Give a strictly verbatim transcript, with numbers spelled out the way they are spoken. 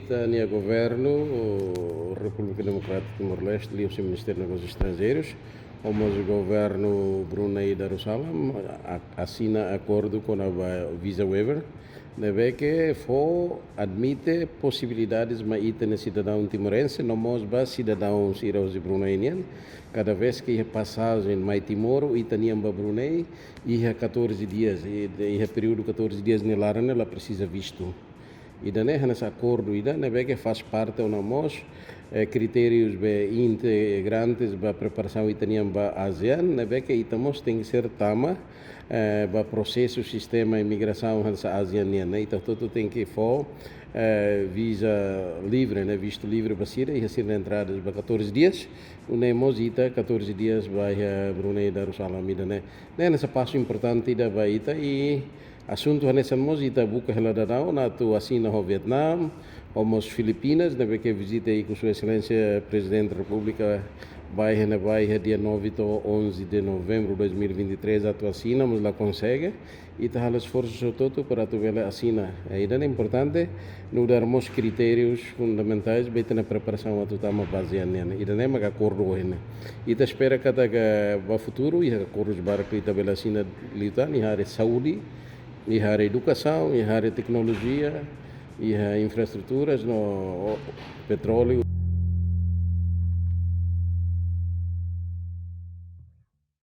Ita-nia governu Repúblika Demokrátika Timor-Leste, liuhusi Ministériu Negósius Estranjeirus, ho mós governu Brunei Darussalam, a-, asina akordu kona-ba visa waiver, ne'ebé ke fó admite posibilidades mai ita-nia sidadaun timorense, no mós ba sidadaun sira husi Brunei nian, kada vez ke iha pasajen mai Timor, ita-nian ba Brunei, iha catorze dias, i, iha períodu catorze dias nia laran ne'e la presiza vistu. Ida-ne'e hanesan akordu ida ne'ebé ke faz parte ona mós, eh, kritérius ba integrantes ba preparasaun ita-nian ba ASEAN, ne'ebé ke ita mós tenke ser tama, eh, ba prosesu sistema imigrasaun hanesan ASEAN nian, ne'e ita hotu-hotu tenke fó, eh, visa livre, ne'e, vistu livre ba sira, iha sira-nia entrada ba catorze dias, nune'e mós ita catorze dias ba iha Brunei Darussalam ida-ne'e. Ne'e hanesan pasu importante ida ba ita i asuntu hanesan mós ita buka hela daudaun atu asina ho Vietnam, ho mós Filipinas, ne'ebé ke vizita ikus Sua Exelénsia Prezidente Repúblika ba iha ne'ebá iha dia nove to'o onze de novembro dois mil e vinte e três atu asina, mas la konsege. Ita halo esforsu hotu-hotu para atu bele asina. Eh, ida-ne'e importante, nu'udar mós kritérius fundamentais ba ita-nia preparasaun atu tama ba ASEAN nian. Ida-ne'e maka akordu ohin ne'e. Ita espera katak ba futuru iha akordus barak ita bele asina liután iha área saúde, iha área edukasaun, iha área teknolojia, iha infraestruturas no petróleu.